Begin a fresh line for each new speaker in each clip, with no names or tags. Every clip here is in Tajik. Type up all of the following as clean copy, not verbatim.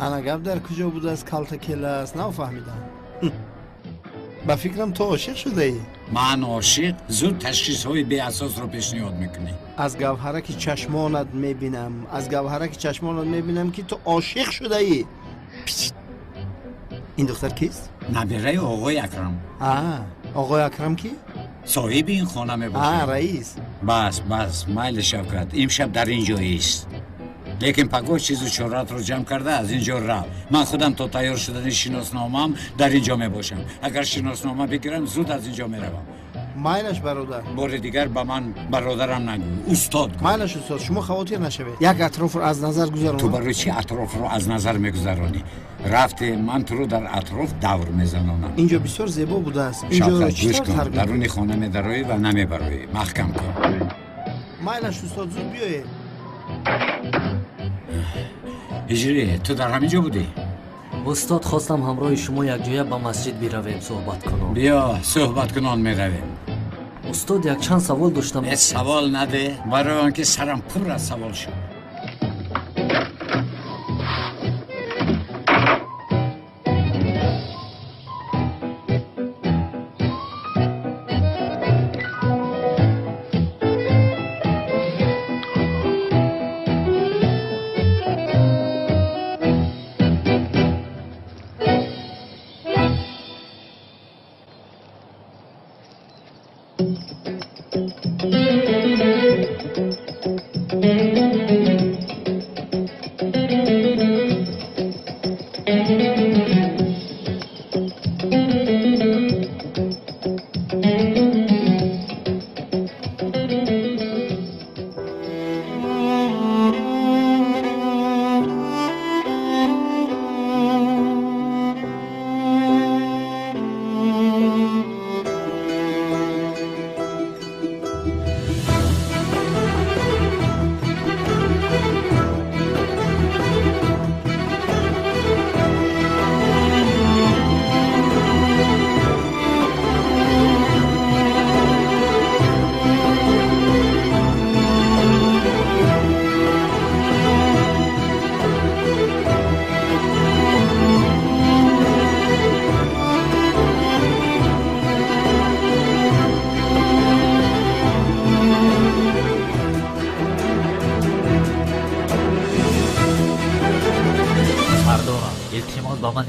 Ана гап дар куҷо будааст, калта келас, нафаҳмидам. Ба фикрам ту ошиқ шудаӣ.
Ман ошиқ? Зуд ташхисҳои беасосро пешниҳод мекунӣ.
Аз гавҳараки чашмонат мебинам, аз гавҳараки чашмонат мебинам, ки ту ошиқ шудаӣ. Ин духтар кист?
Набираи оғои Акрам.
Оғои Акрам ки?
Соҳиби ин хона мебошад.
Раис.
Бас, бас, майли Шавкат, имшаб дар ин ҷо ист. Лекин пагоҳ чизу чоратро ҷамъ карда аз ин ҷо рав. Ман худам то тайёр шудани шиносномаам дар ин ҷо мебошам. Агар шиноснома бигирам, зуд аз ин ҷо меравам.
Майлаш, бародар.
Бори дигар ба ман бародарам нагӯ, устод гӯ.
Майлаш, устод, шумо хавотир нашавед. Як атрофро аз назар гузаронам.
Ту барои чӣ атрофро аз назар мегузаронӣ? Рафте, ман туро дар атроф давр мезанонам.
Инҷо бисёр зебо будааст. Инҷоро чӣ
гӯш
тавр
кун,
тарбия
даруни хона медароӣ ва намебароӣ. Маҳкам кун.
Майлаш, устод, зуд биёед.
Ҳиҷрӣ, ту дар ҳамин ҷо будӣ?
Устод, хостам ҳамроҳи шумо якҷоя ба масҷид биравем, суҳбат кунон.
Биё, суҳбат кунон меравем.
Устод, якчанд савол доштам.
Савол наде, барои он ки сарам пур аз савол шуд.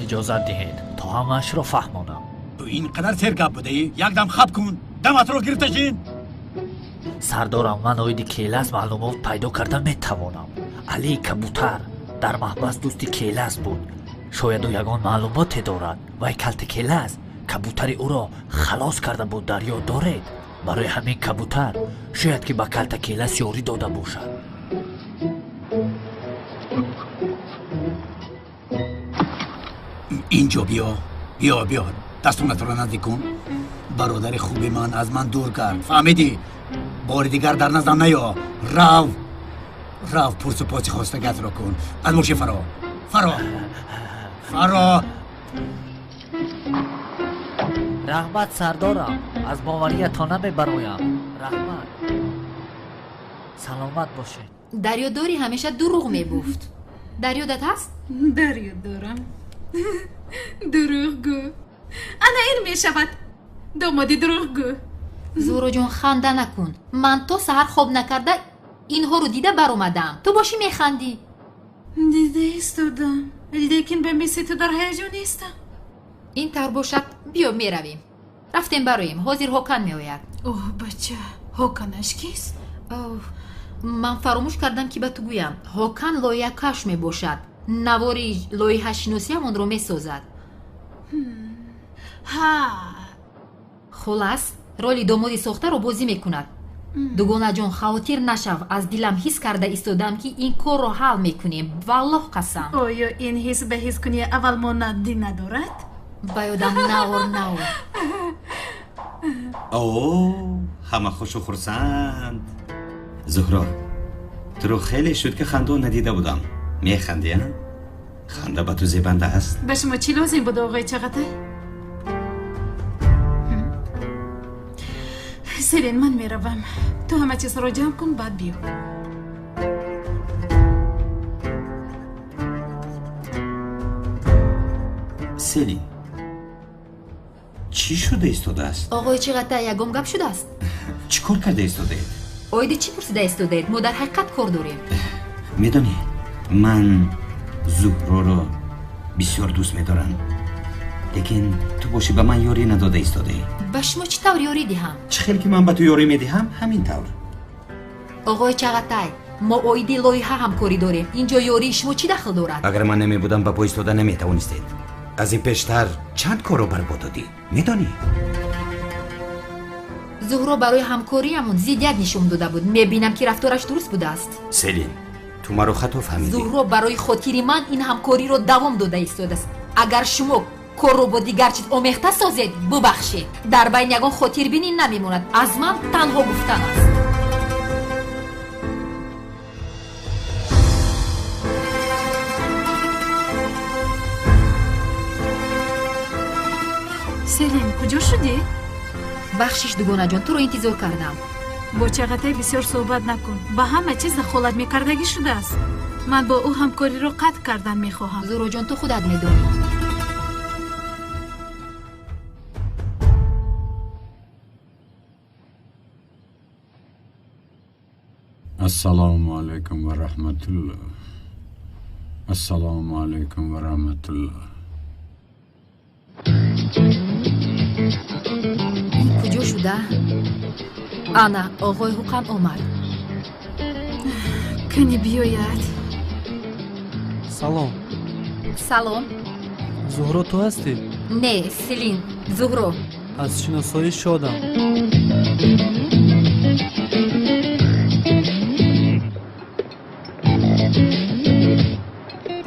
Иҷозат диҳед то ҳамаашро фаҳмонам.
Ту ин қадар сергап будаӣ? Якдам хаб кун, даматро гирифта шин.
Сардорам, ман оиди Келас маълумот пайдо карда метавонам. Алии Кабутар дар маҳбас дӯсти Келас буд. Шояд ӯ ягон маълумоте дорад. Вай калти Келас кабутари ӯро халос карда буд, дар ёд доред? Барои ҳамин кабутар шояд ки ба калта Келас ёрӣ дода бошад.
Инҷо биё, биё, биё, дастонатро наздик кун. Бародари хуби ман аз ман дур кард, фаҳмидӣ? Бори дигар дар наздам наё. Рав, рав, пурсу поси хостагатро кун. Аз мошин фаро, фаро, фаро.
Раҳмат, сардорам, аз бовариятон намебароям. Раҳмат, саломат бошед.
Дарёдорӣ ҳамеша дурӯғ мегуфт. Дар ёдат ҳаст?
Дар ёд дорам. Дурӯғгӯ. Ана ин мешавад домоди дурӯғгӯ.
Зуҳроҷон, ханда накун. Ман то саҳар хоб накарда инҳоро дида баромадам. Ту бошӣ механдӣ.
Дида истодам, лекин ба мисли ту дар ҳаяҷон нестам.
Ин тавр бошад, биё меравем. Рафтем бароем, ҳозир Ҳокан меояд.
Оҳ, бача, Ҳоканаш кист?
Ман фаромӯш кардам ки ба ту гӯям. Ҳокан лоиҳакаш мебошад. Навори лоиҳашиносиам онро месозад.
Ҳа.
Хулас, роли домоди сохтаро бозӣ мекунад. Дугонаҷон, хавотир нашав, аз дилам ҳис карда истодам, ки ин корро ҳал мекунем. Валлоҳ қасам.
Оё ин ҳис ба ҳискунии аввал монандӣ надорад?
Ба ёдам наор, наор.
О, ҳама хушу хурсанд. Зуҳро, туро хеле шуд ки хандон надида будам. Механдӣ, а? Ханда ба ту зебанда аст.
Ба шумо чӣ лозим буд, оғои Чағатай? Селин, ман меравам. Ту ҳама чизро ҷамъ кун, баъд биё.
Селин, чӣ шуда истодааст?
Оғои Чиғатай, ягон гап шудааст?
Чӣ кор карда истодаед?
Оиди чӣ пурсида истодаед? Мо дар ҳақиқат кор дорем.
Медонӣ, ман Зуҳроро бисёр дӯст медорам, лекин ту бошӣ ба ман ёрӣ надода истодаӣ.
Ба шумо чӣ тавр ёрӣ диҳам?
Чӣ хел ки ман ба ту ёрӣ медиҳам, ҳамин тавр.
Оғои Чағатай, мо оиди лоиҳа ҳамкорӣ дорем. Ин ҷо ёрии шумо чӣ дахл дорад?
Агар ман намебудам, ба по истода наметавонистед. Аз ин пештар чанд корро барбод додӣ, медонӣ?
Зуҳро барои ҳамкориямон зиддият нишон дода буд. Мебинам, ки рафтораш дуруст будааст.
Селин, ту маро хато фаҳмидӣ.
Зуҳро барои хотири ман ин ҳамкориро давом дода истодааст. Агар шумо корро бо дигар чиз омехта созед, бубахшед, дар байни ягон хотирбинӣ намемонад. Аз ман танҳо гуфтан аст.
Селин, куҷо шудӣ?
Бахшиш, дугонаҷон, туро интизор кардам.
Бо Чағатай бисёр суҳбат накун, ба ҳама чиз дахолат мекардагӣ шудааст. Ман бо ӯ ҳамкориро қатъ кардан мехоҳам.
Зуҳроҷон, ту худат медонӣ.
Ассалому алайкум ва раҳматуллоҳ. Ассалому алайкум ва раҳматуллоҳ.
Ин куҷо шуда? Ана, оғои Ҳуқам омад.
Кани биёяд.
Салом.
Салом.
Зуҳро ту ҳастӣ?
Не, Селин, Зуҳро.
Аз шиносоӣ шодам.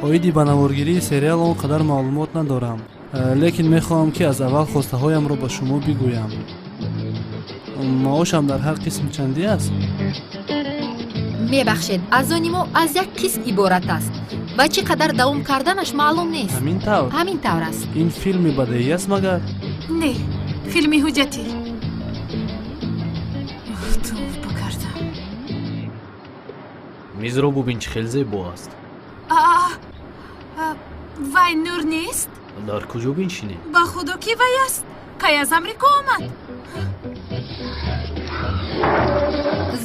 Оиди ба наворгирии сериал он қадар маълумот надорам, лекин мехоҳам, ки аз аввал хостаҳоямро ба шумо бигӯям. Маошам дар ҳар қисм чандӣ аст?
Мебахшед, аз они мо аз як қисм иборат аст ва чӣ қадар давом карданаш маълум нест.
Ҳамин тавр?
Ҳамин тавр аст.
Ин филми бадеӣ аст магар?
Не, филми ҳуҷҷатӣ. Тавба кардам.
Мизро бубин, чӣ хел зебо аст.
Вай Нур нест?
Дар куҷо биншинем?
Ба худо, ки вай аст? Кай аз Амрико омад?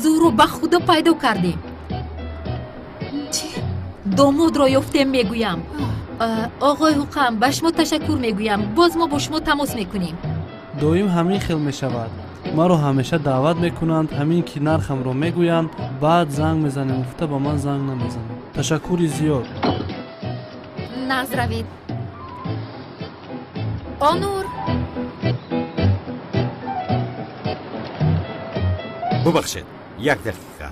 Зуҳро, ба худо пайдо кардем.
Чӣ?
Домодро ёфтем, мегӯям. Оғои Ҳуқам, ба шумо ташаккур мегӯям. Боз мо бо шумо тамос мекунем.
Доим ҳамин хел мешавад. Маро ҳамеша даъват мекунанд, ҳамин ки нархамро мегӯянд, баъд занг мезанем гуфта ба ман занг намезананд. Ташаккури зиёд.
Назравед. Онур.
Бубахшед, як дақиқа.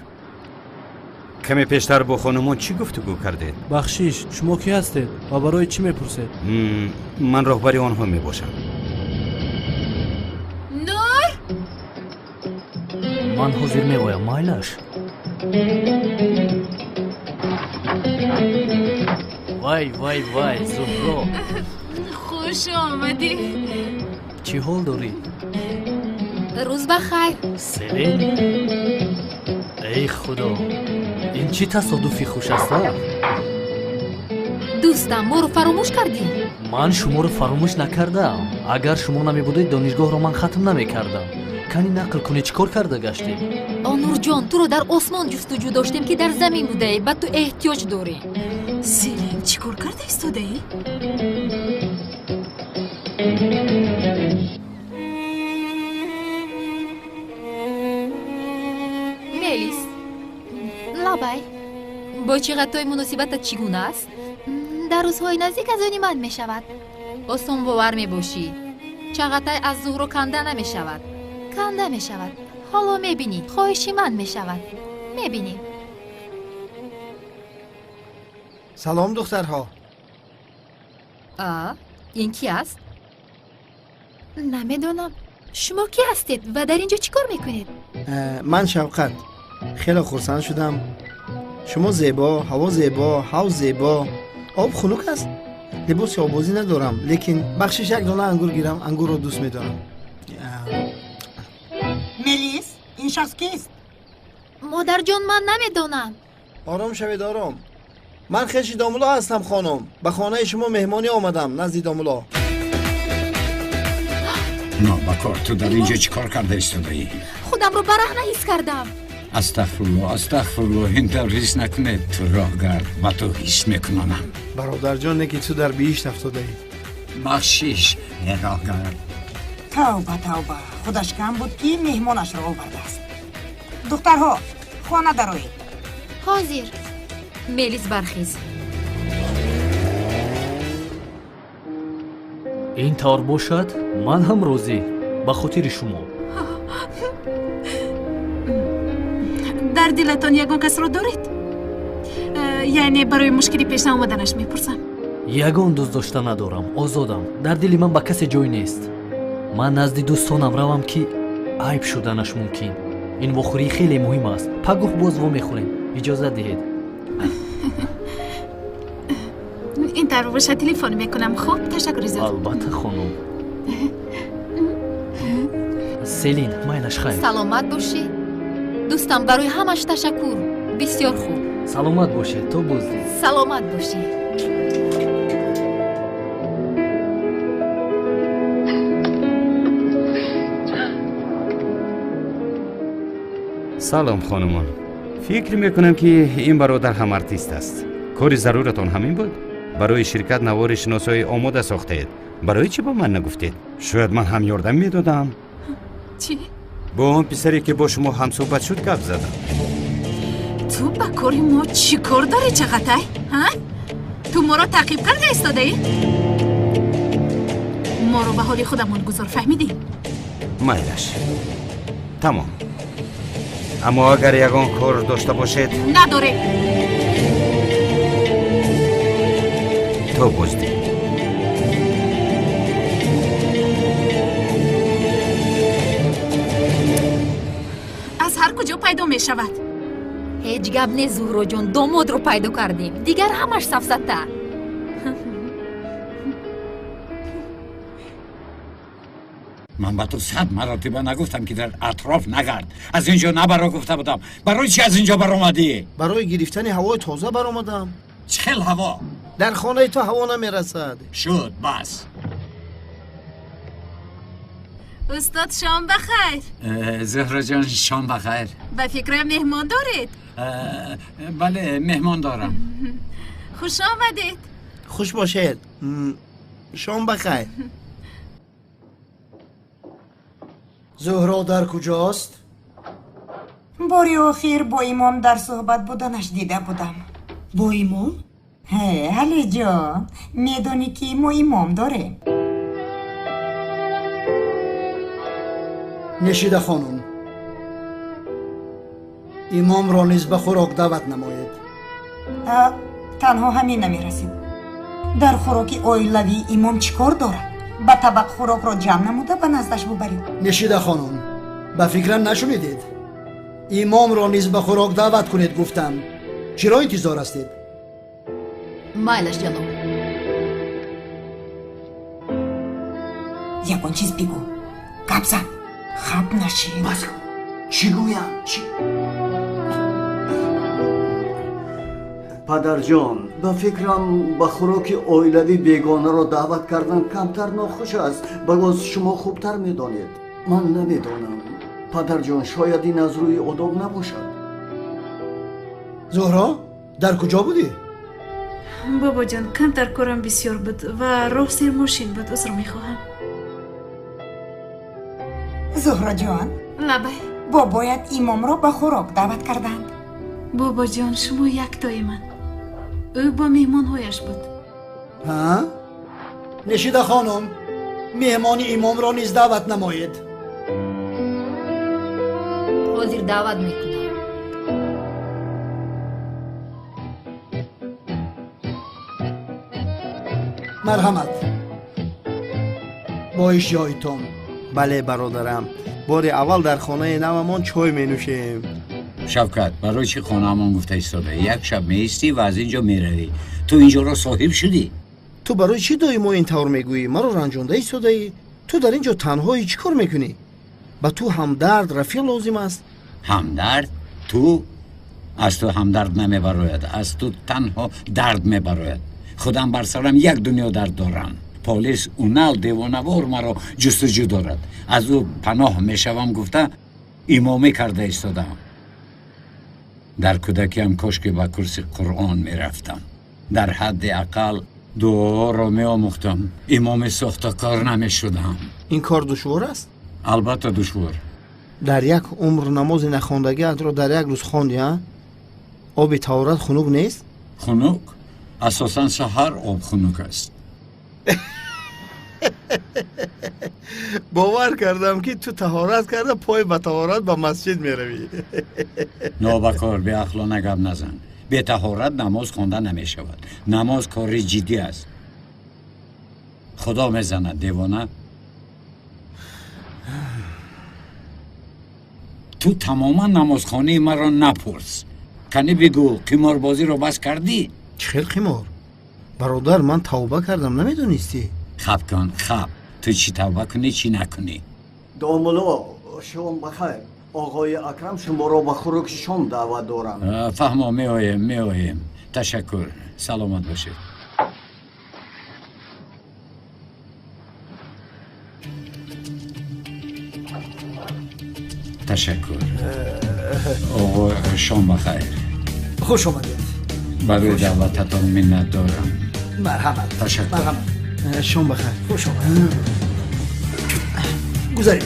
Каме пештар бо хонумон чӣ гуфтугӯ кардед?
Бахшиш, шумо кӣ ҳастед ва барои чӣ мепурсед?
Ман роҳбари онҳо мебошам.
Нур!
Ман ҳозир меоям, майлаш. Вай, вай, вай, Зуҳро.
Хуш омадӣ.
Чӣ ҳол дорӣ?
Рӯз ба хайр.
Селин? Эй худо, ин чӣ тасодуфи хуш аст, а?
Дӯстам, моро фаромӯш кардӣ?
Ман шуморо фаромӯш накардаам. Агар шумо намебудед, донишгоҳро ман хатм намекардам. Кани нақл кунӣ, чӣ кор карда гаштед?
Онурҷон, туро дар осмон ҷустуҷӯ доштем, ки дар замин будаӣ. Ба ту эҳтиёҷ дорем.
Селин, чӣ кор карда истодаӣ?
Мелис, лабай, бо Чиғатой муносибатат чӣ гуна аст? Дар рӯзҳои наздик аз они ман мешавад. Осонбовар мебошӣ. Чағатай аз Зуҳро канда намешавад. Канда мешавад. Ҳоло мебинӣ, хоҳиши ман мешавад. Мебинӣ.
Салом, духтарҳо.
Ин ки аст? Намедонам. Шумо кӣ ҳастед ва дар ин ҷо чӣ кор мекунед?
Ман Шавқат. Хеле хурсанд шудам. Шумо зебо, ҳаво зебо, ҳавз зебо. Об хунук аст? Либоси обозӣ надорам, лекин бахшиш, як дона ангур гирам, ангурро дӯст медорам.
Мелис, ин шахс кист?
Модарҷон, ман намедонам.
Ором шавед, ором. Ман хеши домуло ҳастам, хонум. Ба хонаи шумо меҳмонӣ омадам, назди домуло.
Нобакор, ту дар инҷо чӣ кор карда истодаӣ?
Худамро бараҳна ҳис кардам.
Астағфируллоҳ, астағфируллоҳ, ин тавр ҳис накунед. Ту роҳгард, ба ту ҳис мекунонам.
Бародарҷон, не ки ту дар биҳишт афтодаӣ.
Бахшиш, э роҳгард.
Тавба, тавба, худаш кам буд ки меҳмонашро овардааст. Духтарҳо, хона дароед.
Ҳозир. Мелис, бархез.
Ин тавр бошад, ман ҳам розӣ, ба хотири шумо.
Дар дилатон ягон касро доред? Яъне барои мушкили пеш наомаданаш мепурсам.
Ягон дӯст дошта надорам, озодам. Дар дили ман ба касе ҷой нест. Ман назди дӯстонам равам ки айб шуданаш мумкин. Ин вохӯрӣ хеле муҳим аст. Пагоҳ боз вомехӯрем. Иҷозат диҳед.
Ин тавр бошад, телефон мекунам. Хуб, ташаккури зиёд.
Албатта, хонум. Селин, майлаш хайр.
Саломат бошӣ. Дӯстам, барои ҳамаш ташаккур. Бисёр хуб.
Саломат бошед, то боздид.
Саломат бошӣ.
Салом, хонумон. Фикр мекунам ки ин бародар ҳам артист аст. Кори заруратон ҳамин буд? Барои ширкат навори шиносоӣ омода сохтаед. Барои чӣ ба ман нагуфтед? Шояд ман ҳам ёрдам медодам.
Чӣ?
Бо он писаре ки бо шумо ҳамсӯҳбат шуд гап задам.
Ту ба кори мо чӣ кор дорӣ, Чағатай? Ҳа? Ту моро таъқиб карда истодаӣ? Моро ба ҳоли худамон гузор, фаҳмидӣ?
Майлаш. Тамом. Аммо агар ягон кор дошта бошед...
Надорем.
То боздид.
Аз ҳар куҷо пайдо мешавад.
Ҳеҷ гап не, Зуҳроҷон, домодро пайдо кардем. Дигар ҳамаш сафсата.
Ман ба ту 100 маротиба нагуфтам ки дар атроф нагард. Аз инҷо набаро гуфта будам. Барои чӣ аз инҷо баромадӣ?
Барои гирифтани ҳавои тоза баромадам.
Чӣ хел ҳаво?
Дар хонаи ту ҳаво намерасад.
Шуд, бас.
Устод, шом ба хайр.
Зуҳроҷон, шом ба хайр.
Ба фикрам меҳмон доред?
Бале, меҳмон дорам.
Хуш омадед.
Хуш бошед. Шом ба хайр.
Зуҳро дар куҷост?
Бори охир бо имом дар суҳбат буданаш дида будам.
Бо имом?
Ҳе, Алиҷон, медонӣ ки мо имом дорем.
Нешида хонум, имомро низ ба хӯрок даъват намоед.
Танҳо ҳамин намерасид. Дар хӯроки оилавии имом чӣ кор дорад? Ба табақ хӯрокро ҷамъ намуда ба наздаш бубаред.
Нешида хонум, ба фикрам нашунидед. Имомро низ ба хӯрок даъват кунед гуфтам. Чиро интизор ҳастед?
Майлаш, ҷаноб.
Ягон чиз бигӯ. Гап зан. Хаб нашин.
Бас, чӣ гӯям? Чӣ?
Падарҷон, ба фикрам ба хӯроки оилавӣ бегонаро даъват кардан камтар нохуш аст. Ба боз шумо хубтар медонед. Ман намедонам. Падарҷон, шояд ин аз рӯи одоб набошад.
Зуҳро, дар куҷо будӣ?
Бобоҷон, камтар корам бисёр буд ва роҳ сермошин буд. Узр мехоҳам.
Зуҳроҷон,
лабай.
Бобоят имомро ба хӯрок даъват карданд.
Бобоҷон, шумо яктои ман. Ӯ бо меҳмонҳояш буд.
Ҳа? Нешида хонум, меҳмони имомро низ даъват намоед.
Ҳозир даъват мекунам.
Марҳамат, бо иштиҳоитон.
Бале, бародарам, бори аввал дар хонаи навамон чой менӯшем.
Шавкат, барои чӣ хонаамон гуфта истода? Як шаб меистӣ ва аз инҷо меравӣ. Ту инҷоро соҳиб шудӣ.
Ту барои чӣ доимо ин тавр мегӯӣ? Маро ранҷонда истодаӣ. Ту дар инҷо танҳоӣ чӣ кор мекунӣ? Ба ту ҳамдард, рафиқ лозим аст.
Ҳамдард? Ту? Аз ту ҳамдард намебарояд. Аз ту танҳо дард мебарояд. Худам бар сарам як дунё дард дорам. Полис Унал девонавор маро ҷустуҷӯ дорад. Аз ӯ паноҳ мешавам гуфта имомӣ карда истодаам. Дар кӯдакиам кошки ба курси Қуръон мерафтам. Дар ҳадди ақал дуоро меомӯхтам. Имоми сохтакор намешудам.
Ин кор душвор аст?
Албатта душвор.
Дар як умр намози нахондагиатро дар як рӯз хонди, а? Оби таҳорат хунук нест?
Хунук? Асосан саҳар об хунук аст.
Бовар кардам, ки ту таҳорат карда пой ба таҳорат ба масҷид меравӣ.
Нобакор, беақлона гап назан. Бетаҳорат намоз хонда намешавад. Намоз кори ҷиддӣ аст. Худо мезанад, девона. Ту тамоман намозхонии маро напурс. Кани бигӯ, қиморбозиро бас кардӣ?
Чӣ хел қимор? Бародар, ман тавба кардам, намедонистӣ?
Хаб кун, хаб. Ту чӣ тавба кунӣ, чӣ накунӣ?
Домулло, шом бахайр. Оғои Акрам шуморо ба хӯроки шом даъват дорам.
Фаҳмо, меоем, меоем. Ташаккур, саломат бошед. Ташаккур. Оғо, шом бахайр.
Хуш омадед.
Барои даъвататон миннат дорам.
Марҳамат.
Ташаккур.
Марҳамат.
Шом бахайр.
Хуш омадед. Гузаред.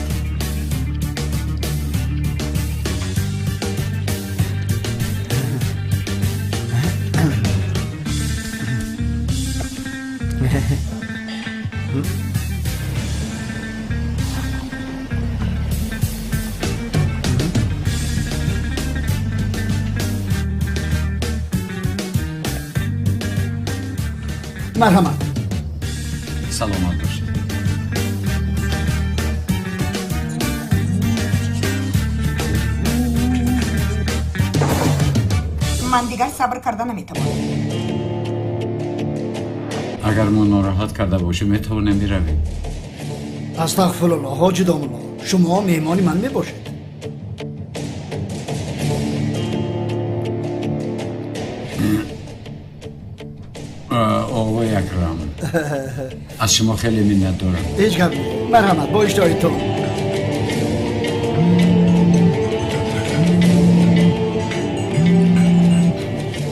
Марҳамат.
Саломат бошед.
Ман дигар сабр карда наметавонам.
Агар мо нороҳат карда бошем, метавонем биравем.
Астағфируллоҳ, ҳоҷи домулло, шумо меҳмони ман мебошед.
Оғои Акрам, аз шумо хеле миннат дорам.
Ҳеҷ гап не. Марҳамат, бо иштиҳоитон.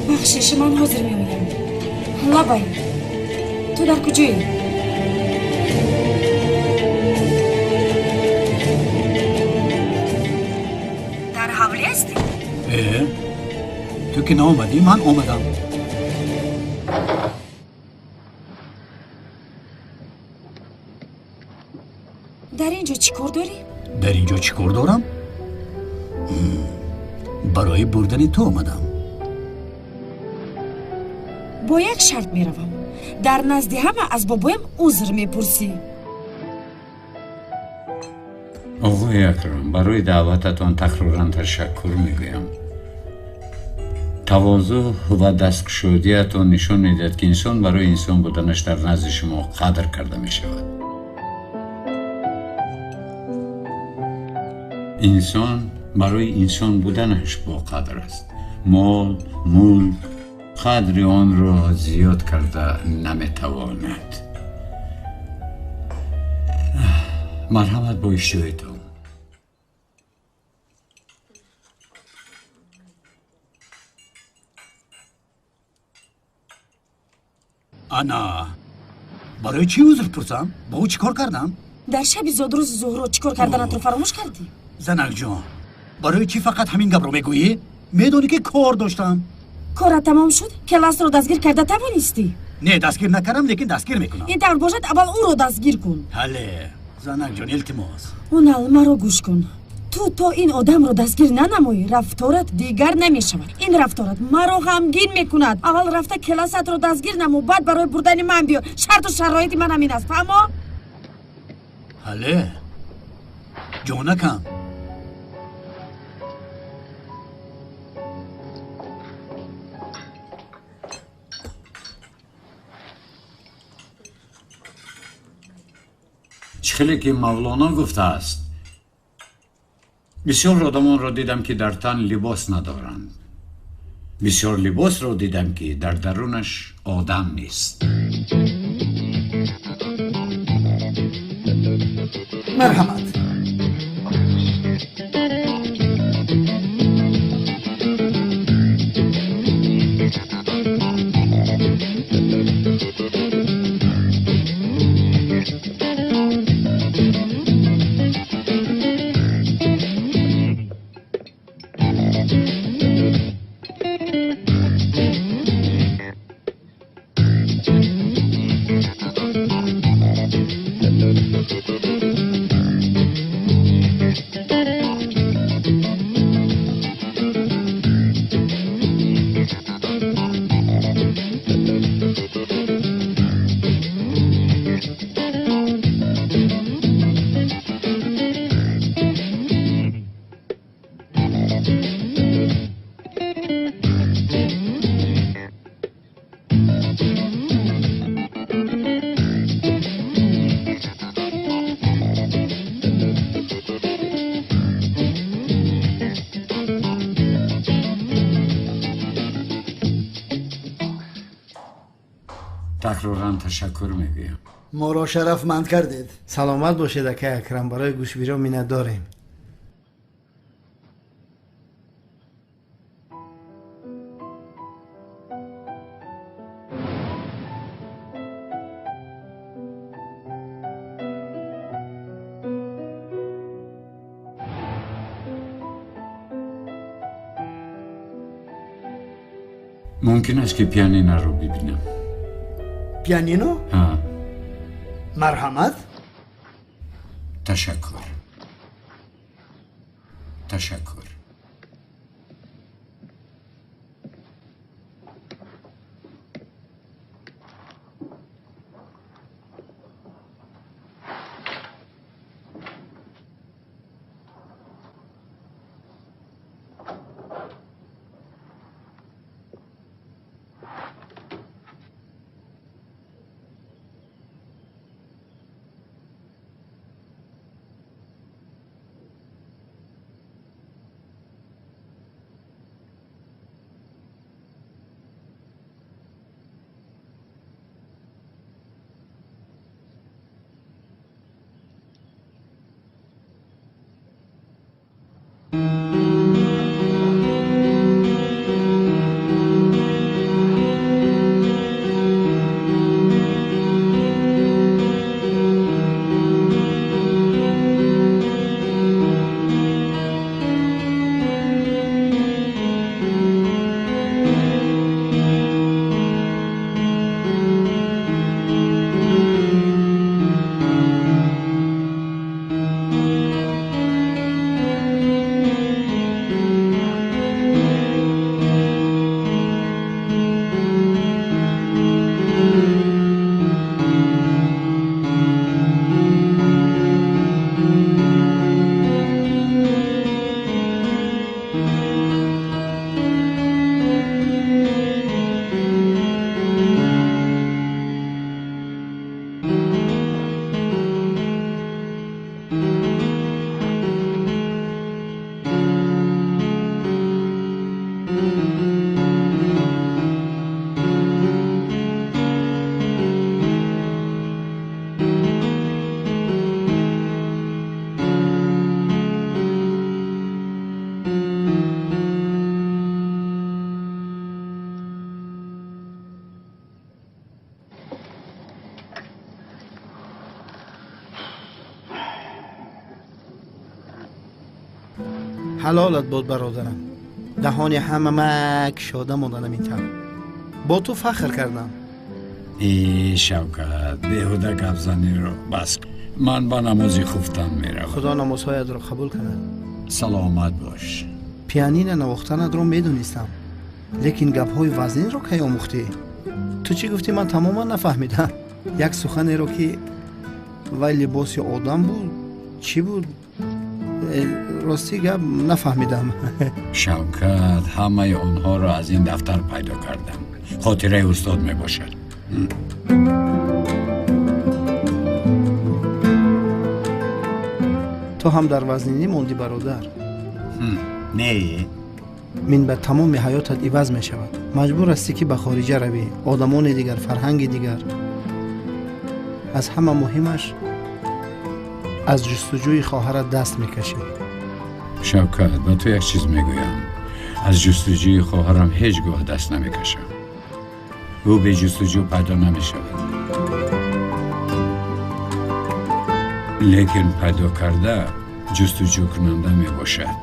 Бахшиш, ман ҳозир меоям. Лабай, ту дар куҷоӣ? Дар ҳавлӣ ҳастӣ?
Ту ки наомадӣ, ман омадам.
Дар ин ҷо чӣ кор дорӣ?
Дар ин ҷо чӣ кор дорам? Барои бурдани ту омадам.
Бо як шарт меравам. Дар назди ҳама аз бобоям узр мепурсӣ.
Оғои Акрам, барои даъвататон такроран ташаккур мегӯям. Тавозӯъ ва дасткушодиятон нишон медиҳад, ки инсон барои инсон буданаш дар назди шумо қадр карда мешавад. Инсон барои инсон буданаш боқадр аст. Мол, мулк қадри онро зиёд карда наметавонад. Марҳамат, бо иштиҳоитон.
Ана, барои чӣ узр пурсам? Бо ӯ чӣ кор кардам?
Дар шаби зодрӯзи Зуҳро чӣ кор карданатро фаромӯш кардӣ?
Занакҷон, барои чӣ фақат ҳамин гапро мегӯӣ? Медонӣ, ки кор доштам.
Корат тамом шуд? Келасро дастгир карда тавонистӣ?
Не, дастгир накардам, лекин дастгир мекунам.
Ин тавр бошад, аввал ӯро дастгир кун.
Ҳале, занакҷон, илтимос.
Унал, маро гӯш кун. Ту то ин одамро дастгир нанамоӣ, рафторат дигар намешавад. Ин рафторат маро ғамгин мекунад. Аввал рафта келасатро дастгир намо, баъд барои бурдани ман биё. Шарту шароити ман ҳамин аст, фаҳмо?
Ҳале, ҷонакам.
Чӣ хеле ки Мавлоно гуфтааст, бисёр одамонро дидам, ки дар тан либос надоранд. Бисёр либосро дидам, ки дар дарунаш одам нест.
Марҳамат.
Такроран ташаккур мегӯям.
Моро шарафманд кардед.
Саломат бошед, акай Акрам, барои гӯшбиро миннатдорем.
Мумкин аст ки пианиноро бибинам?
Пианино?
Ҳа.
Марҳамат.
Ташаккур. Ташаккур.
Ҳалолат бод, бародарам. Даҳони ҳама мак шода монданам ин тавр. Бо ту фахр кардам.
Э, Шавкат, беҳуда гапзаниро бас кун. Ман ба намози хуфтан меравам.
Худо намозҳоятро қабул кунад.
Саломат бош.
Пианино навохтанатро медонистам, лекин гапҳои вазнинро кай омӯхтӣ? Ту чӣ гуфтӣ, ман тамоман нафаҳмидам. Як суханеро ки вай либоси одам буд, чӣ буд? Ростӣ гап нафаҳмидам.
Шавкат, ҳамаи онҳоро аз ин дафтар пайдо кардам. Хотираи устод мебошад.
Ту ҳам дар вазнинӣ мондӣ, бародар.
Не.
Минбаъд тамоми ҳаётат иваз мешавад. Маҷбур ҳастӣ ки ба хориҷа равӣ, одамони дигар, фарҳанги дигар. Аз ҳама муҳимаш Аз ҷустуҷӯи хоҳарат даст мекашӣ.
Шавкат, ба ту як чиз мегӯям. Аз ҷустуҷӯи хоҳарам ҳеҷ гоҳ даст намекашам. Ӯ бе ҷустуҷӯ пайдо намешавад. Лекин пайдо карда ҷустуҷӯкунанда мебошад.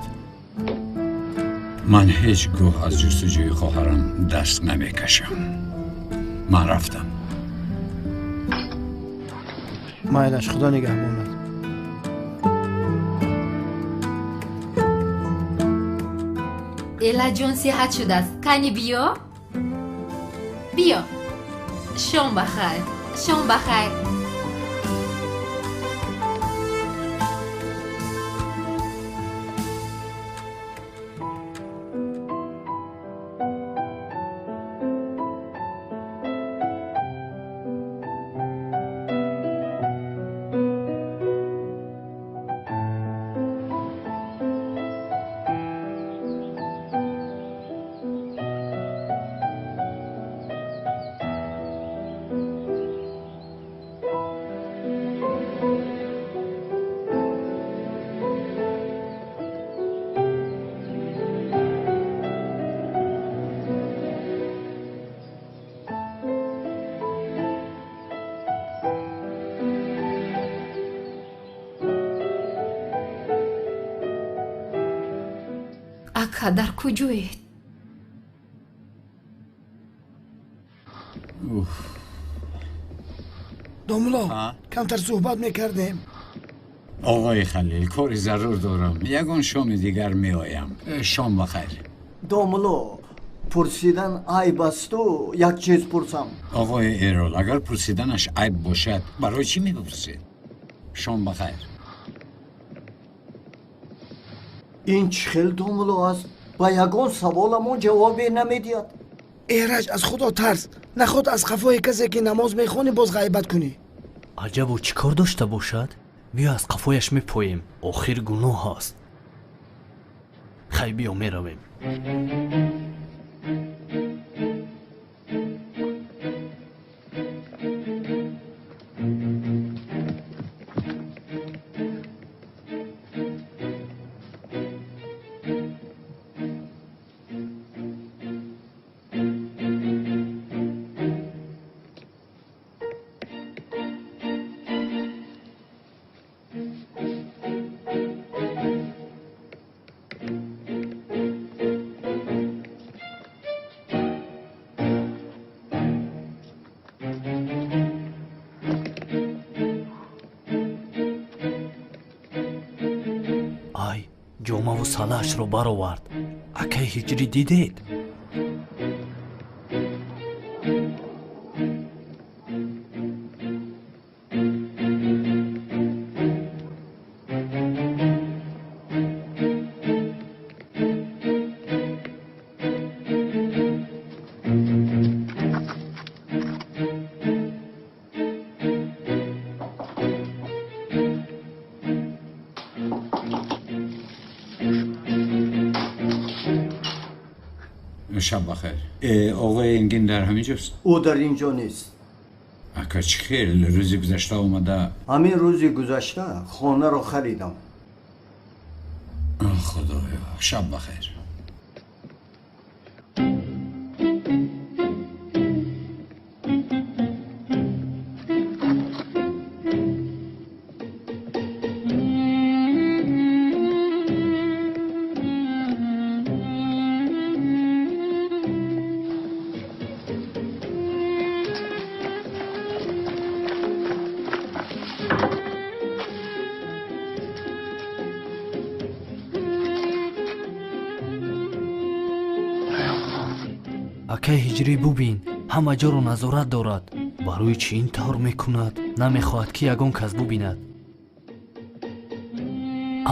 Ман ҳеҷ гоҳ аз ҷустуҷӯи хоҳарам даст намекашам. Ман рафтам.
Майлаш, Худо нигаҳбонад.
Элаҷон сиҳат шудааст. Кани биё? Биё. Шом ба хайр. Шом ба хайр. Ака, дар куҷоед?
Домулло, камтар суҳбат мекардем.
Оғои Халил, кори зарур дорам. Ягон шоми дигар меоям. Шом ба хайр.
Домулло, пурсидан айб асту, як чиз пурсам.
Оғои Эрол, агар пурсиданаш айб бошад, барои чӣ мепурсед? Шом ба хайр.
Ин чӣ хел домулло аст? Ба ягон саволамон ҷавобе намедиҳад.
Эраҷ, аз Худо тарс. Наход аз қафои касе ки намоз мехонӣ боз ғайбат кунӣ.
Аҷабо чӣ кор дошта бошад? Биё аз қафояш мепоем. Охир гуноҳ аст. Хай, биё меравем. Ҷомаву салаашро баровард. Акай Ҳиҷрӣ, дидед?
Шаб бахайр. Оғои Энгин дар ҳамин ҷост?
Ӯ дар ин ҷо нест.
Ака, чӣ хел? Рӯзи гузашта омада.
Ҳамин рӯзи гузашта хонаро харидам.
Худоё, шаб бахайр.
Акай Ҳиҷрӣ, бубин, ҳама ҷоро назорат дорад. Барои чӣ ин тавр мекунад? Намехоҳад ки ягон кас бубинад.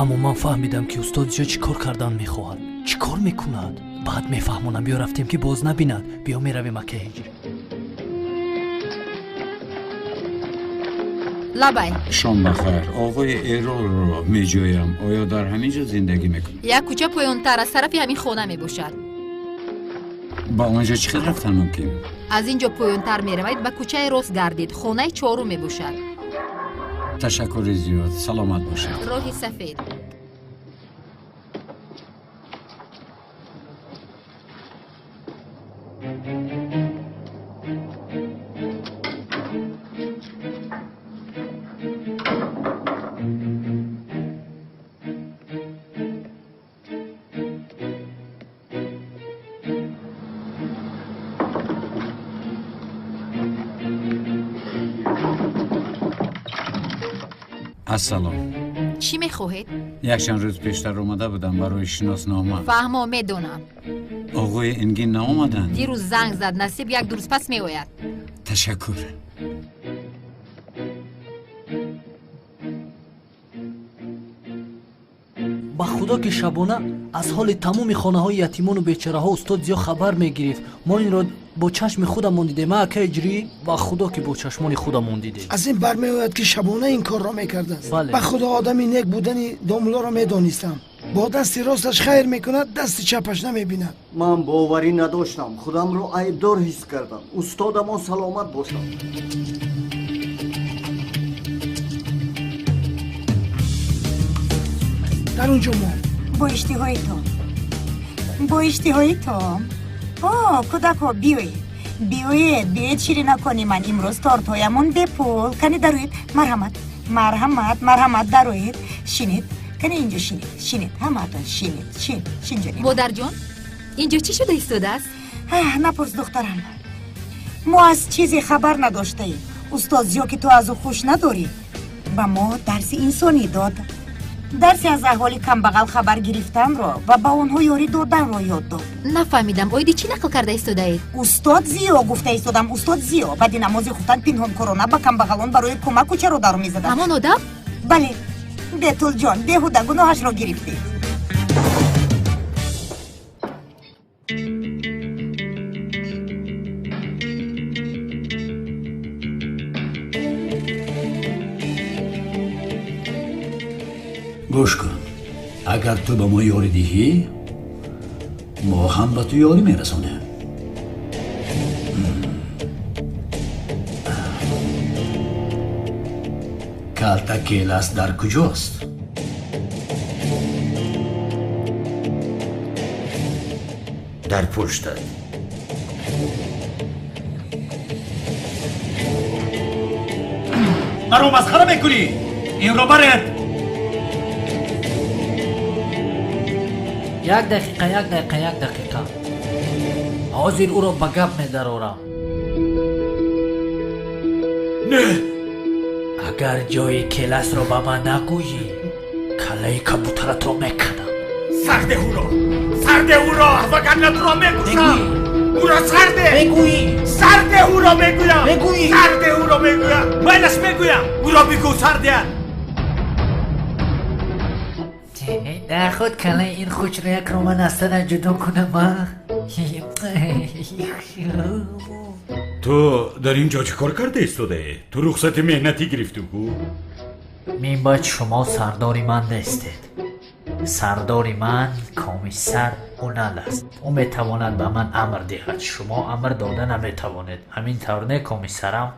Аммо ман фаҳмидам, ки устод ҷо чӣ кор кардан мехоҳад. Чӣ кор мекунад? Баъд мефаҳмонам. Биё рафтем, ки боз набинад. Биё меравем, акай Ҳиҷрӣ.
Лабай.
Шом бахайр. Оғои Эролро меҷӯям. Оё дар ҳамин ҷо зиндагӣ мекунад?
Як кӯча поёнтар аз тарафи ҳамин хона мебошад.
Ба он ҷо чӣ хел рафтан мумкин?
Аз ин ҷо поёнтар меравед, ба кӯчаи рост гардид. Хонаи чорум мебошад.
Ташаккури зиёд, саломат бошед.
Роҳи сафед.
Ассалом.
Чӣ мехоҳед?
Якчанд рӯз пештар омада будам барои шиноснома.
Фаҳмо, медонам.
Оғои Энгин наомаданд?
Дирӯз занг зад, насиб як ду рӯз пас меояд.
Ташаккур.
Ба худо ки шабона аз ҳоли тамоми хонаҳои ятимону бечораҳо устод Зиё хабар мегирифт. Мо инро бо чашми худамон дидем. Ака Иҷрӣ, ба худо ки бо чашмони худамон дидем.
Аз ин бармеояд ки шабона ин корро мекардааст.
Бале.
Ба худо одами нек будани домулоро медонистам. Бо дасти росташ хайр мекунад, дасти чапаш намебинад.
Ман боварӣ надоштам, худамро айбдор ҳис кардам. Устодамон саломат бошад.
Дар он ҷо мо
бо иштиҳои том, бо иштиҳои том. О, кӯдакҳо, биёед, биёед, биёед, ширинакони ман. Имрӯз тортҳоямон бепул. Кани дароед, марҳамат, марҳамат, марҳамат, дароед, шинед. Кани инҷо шинед, шинед, ҳамаатон шинед, шин, шинҷо.
Модарҷон, инҷо чӣ шуда истодааст?
Напурс, духтарам. Мо аз чизе хабар надоштаем. Устод Зиё, ки ту аз ӯ хуш надорӣ, ба мо дарси инсонӣ дод. Дарси аз аҳволи камбағал хабар гирифтанро ва ба онҳо ёрӣ доданро ёд дод.
Нафаҳмидам, оиди чӣ нақл карда истодаед?
Устод Зиё гуфта истодам. Устод Зиё баъди намози хуфтан пинҳонкорона ба камбағалон барои кӯмак кӯчаро дару мезаданд.
Ҳамон одам?
Бале. Бетулҷон, беҳуда гуноҳашро гирифтӣ.
Гӯш кун, агар ту ба мо ёрӣ диҳӣ, мо ҳам ба ту ёрӣ мерасонем. Калта Келас дар куҷост?
Дар пуштат.
Маро масхара мекунӣ? Инро баред!
Як дақиқа, як дақиқа, як дақиқа. Ҳозир ӯро ба гап медарорам.
Не!
Агар ҷои Келасро ба ман нагӯӣ, каллаи кабутаратро меканам.
Сарде ӯро! Сарде ӯро! Вагарна туро мекушам! Ӯро сарде!
Мегӯӣ!
Сарде ӯро мегӯям!
Мегӯӣ!
Сарде ӯро мегӯям! Майлаш мегӯям! Ӯро бигӯ сардеат!
Наход каллаи ин хучраякро ман аз тана ҷудо кунам, а?
Ту дар ин ҷо чӣ кор карда истодаӣ? Ту рухсати меҳнатӣ гирифтӣ ку?
Минбаъд шумо сардори ман нестед. Сардори ман комиссар Унал аст. Ӯ метавонад ба ман амр диҳад. Шумо амр дода наметавонед. Ҳамин тавр не, комиссарам?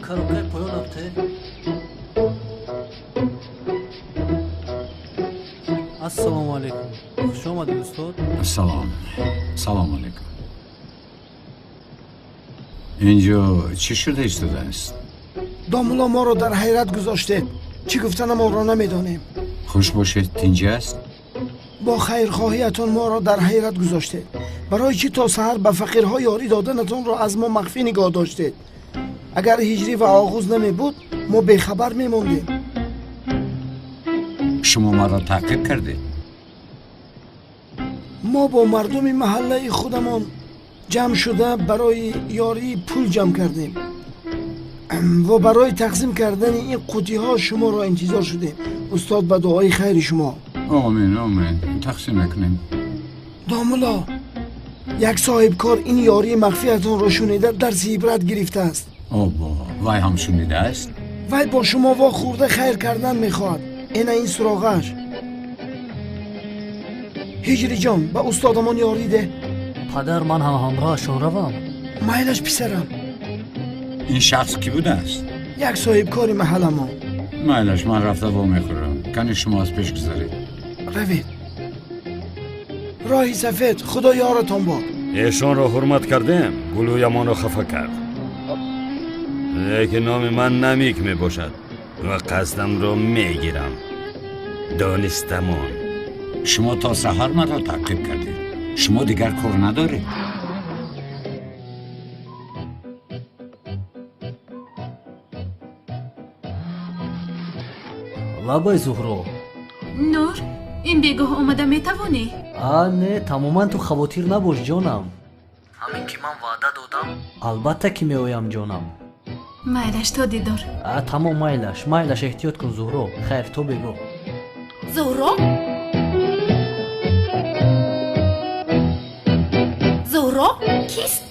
Коробкаи поён абте. Ассалому алайкум. Хуш омадед, устод.
Ассалом. Салому алайкум. Инҷо чӣ шуда истодааст?
Домулло, моро дар ҳайрат гузоштед. Чӣ гуфтанамонро намедонем.
Хуш бошед, тинҷ аст?
Бо хайрхоҳиятон моро дар ҳайрат гузоштед. Барои чӣ то саҳар ба фақирҳо ёрӣ доданатонро аз мо махфӣ нигоҳ доштед? Агар ҳиҷрӣ ва оғуз намебуд, мо бехабар мемондем.
Шумо маро таъқиб кардед?
Мо бо мардуми маҳаллаи худамон ҷамъ шуда барои ёрии пул ҷамъ кардем ва барои тақсим кардани ин қутиҳо шуморо интизор шудем. Устод, ба дуои хайри шумо.
Омин, омин. Тақсим мекунем.
Домулло, як соҳибкор ин ёрии махфиятонро шунида дарси ибрат гирифтааст.
Обо, вай ҳам шунидааст?
Вай бо шумо вохӯрда хайр кардан мехоҳад. Ина ин суроғааш. Ҳиҷриҷон, ба устодамон ёрӣ деҳ.
Падар, ман ҳам ҳамроҳашон равам?
Майлаш, писарам.
Ин шахс кӣ будааст?
Як соҳибкори маҳалламон.
Майлаш, ман рафта вомехӯрам. Кани шумо аз пеш гузаред.
Равед. Роҳи сафед, худо ёратон бод.
Эшонро ҳурмат кардем, гулӯямонро хафа кард. Лекин номи ман Намик мебошад ва қасдамро мегирам. Донистамон.
Шумо то саҳар маро таъқиб кардед. Шумо дигар кор надоред.
Лабай, Зуҳро.
Нур, ин бегоҳ омада метавонӣ?
А, не, тамоман ту хавотир набош, ҷонам. Ҳамин ки ман ваъда додам, албатта ки меоям, ҷонам.
Майлаш, то дидор.
А, тамом, майлаш, майлаш, эҳтиёт кун, Зуҳро. Хайр, то бегоҳ.
Зуҳро? Зуҳро кист?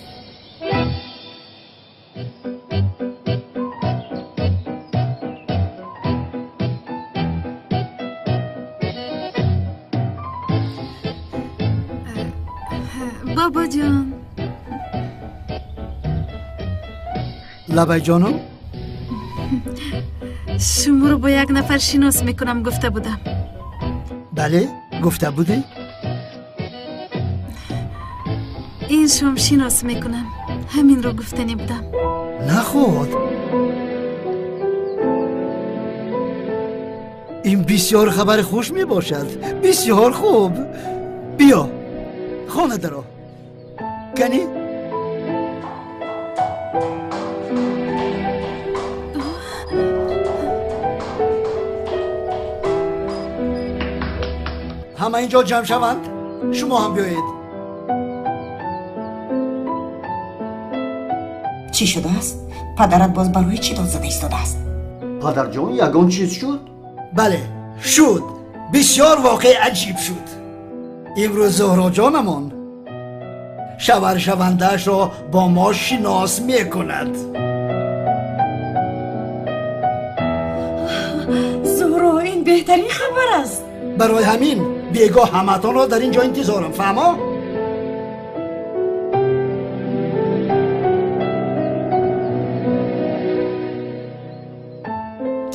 Бобоҷон.
Лабайҷоном?
Шуморо бо як нафар шинос мекунам гуфта будам.
Бале, гуфта будӣ?
Ин шом шинос мекунам. Ҳаминро гуфтанӣ будам.
Наход. Ин бисёр хабари хуш мебошад. Бисёр хуб. Биё, хона даро. Кани? Ҳама инҷо ҷамъ шаванд, шумо ҳам биёед.
Чӣ шудааст? Падарат боз барои чӣ дод зада истодааст?
Падарҷон, ягон чиз шуд?
Бале, шуд. Бисёр воқеи аҷиб шуд. Имрӯз Зуҳроҷонамон шаваршавандаашро бо мо шинос мекунад.
Зуҳро, ин беҳтарин хабар аст.
Барои ҳамин бегоҳ ҳаматонро дар ин ҷо интизорам, фаҳмо?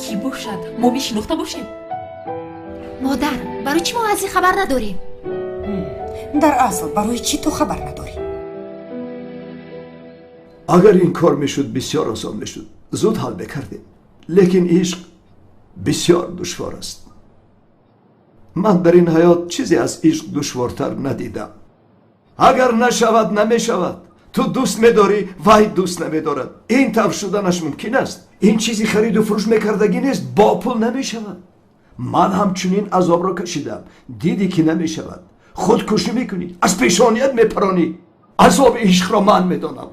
Кӣ бошад? Мо мешинохта бошем? Модар, барои чӣ мо аз ин хабар надорем?
Дар асл барои чӣ ту хабар надорӣ?
Агар ин кор мешуд, бисёр осон мешуд, зуд ҳал мекардем. Лекин ишқ бисёр душвор аст. Ман дар ин ҳаёт чизе аз ишқ душвортар надидам. Агар нашавад, намешавад. Ту дӯст медорӣ, вай дӯст намедорад. Ин тавр шуданаш мумкин аст. Ин чизи хариду фурӯш мекардагӣ нест, бо пул намешавад. Ман ҳамчунин азобро кашидам. Дидӣ ки намешавад. Худкушӣ мекунӣ, аз пешоният мепаронӣ. Азоби ишқро ман медонам.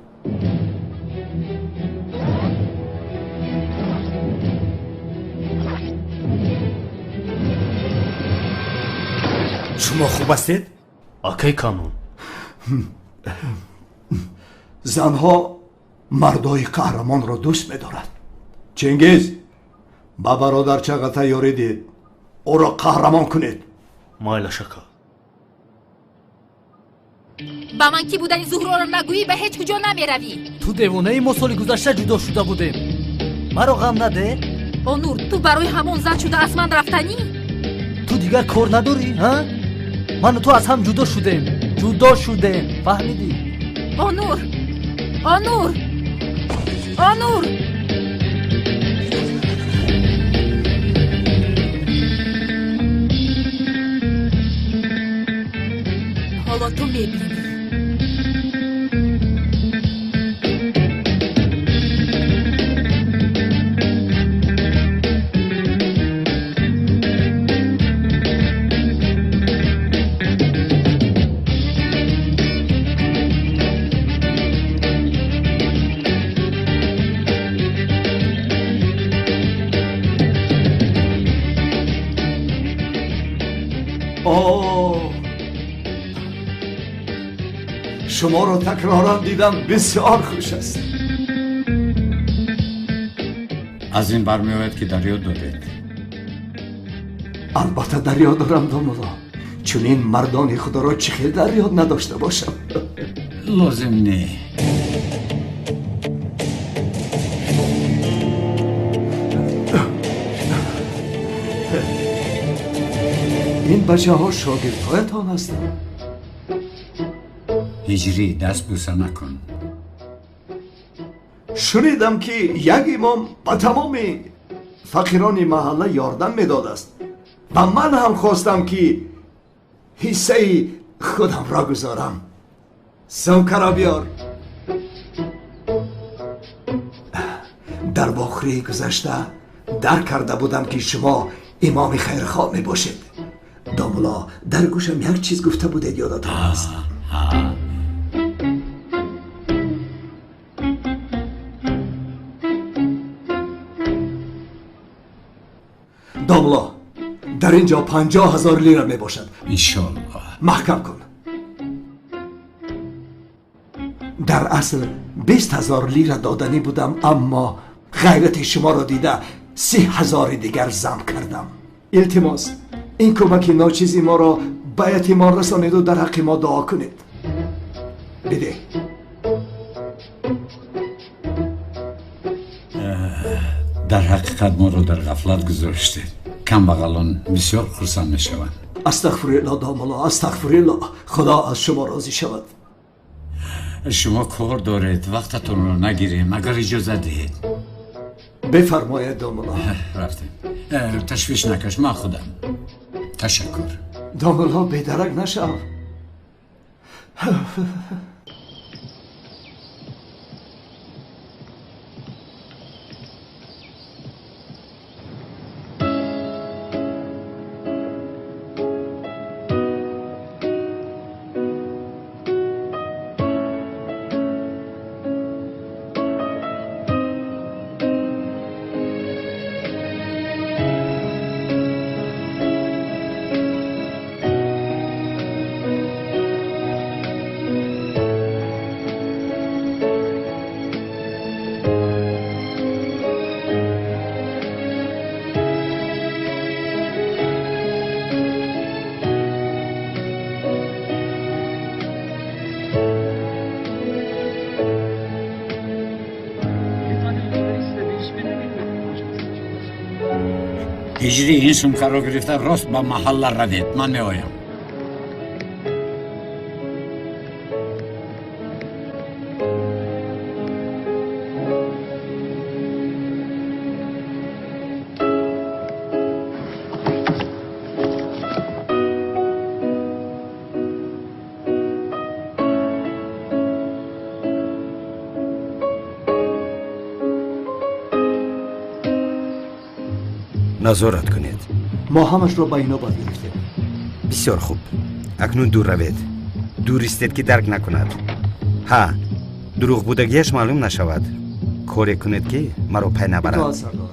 Шумо хуб ҳастед?
Акай Канун.
Занҳо мардои қаҳрамонро дӯст медорад. Чингиз, ба бародар Чағатай ёрӣ диҳед, ӯро қаҳрамон кунед.
Майлаш, ака.
Ба ман кӣ будани Зуҳроро нагӯӣ, ба ҳеҷ куҷо намеравӣ.
Ту девонаи, мо соли гузашта ҷудо шуда будем. Маро ғам наде.
Онур, ту барои ҳамон зан шуда аз ман рафтанӣ?
Ту дигар кор надорӣ, ҳа? Ману ту аз ҳам ҷудо шудем. Ҷудо шудем, фаҳмидӣ?
Онур! Онур! Онур! Ҳоло ту мебинӣ.
Шуморо такроран дидам, бисёр хуш аст.
Аз ин бармеояд ки дар ёд доред.
Албатта дар ёд дорам, домулло. Чунин мардони худоро чӣ хел дар ёд надошта бошам?
Лозим не.
Ин бачаҳо шогирдҳоятон ҳастанд.
Ҳиҷрӣ, даст бӯса накун.
Шунидам, ки як имом ба тамоми фақирони маҳалла ёрдам медодааст ва ман ҳам хостам, ки ҳиссаи худамро гузорам. Сумкаро биёр. Дар вохӯрии гузашта дарк карда будам, ки шумо имоми хайрхоҳ мебошед. Домулло, дар гӯшам як чиз гуфта будед, ёдатон аст? Домулло, дар ин ҷо 50 000 лира мебошад.
Иншоаллоҳ.
Маҳкам кун. Дар асл 20 000 лира доданӣ будам, аммо ғайрати шуморо дида 30 000-и дигар зам кардам. Илтимос, ин кӯмаки ночизи моро ба ятимон расонеду дар ҳаққи мо дуо кунед. Бидеҳ.
Дар ҳақиқат моро дар ғафлат гузоштед. Камбағалон бисёр хурсанд мешаванд.
Астағфирулло, домулло, астағфирулло. Худо аз шумо розӣ шавад.
Шумо кор доред, вақтатонро нагирем, агар иҷозат диҳед.
Бифармоед, домулло.
Рафтем. Ташвиш накаш, ман худам. Ташаккур.
Домулло, бедарак нашав.
Ҳиҷрӣ, ин сумкаро гирифта рост ба маҳалла равед, ман меоям.
Назорат кунед.
Мо ҳамашро ба инобат гирифтем.
Бисёр хуб. Акнун дур равед, дур истед, ки дарк накунад. Ҳа, дурӯғ будагиаш маълум нашавад. Коре кунед, ки маро пай набарад.
Итоат, сардорам.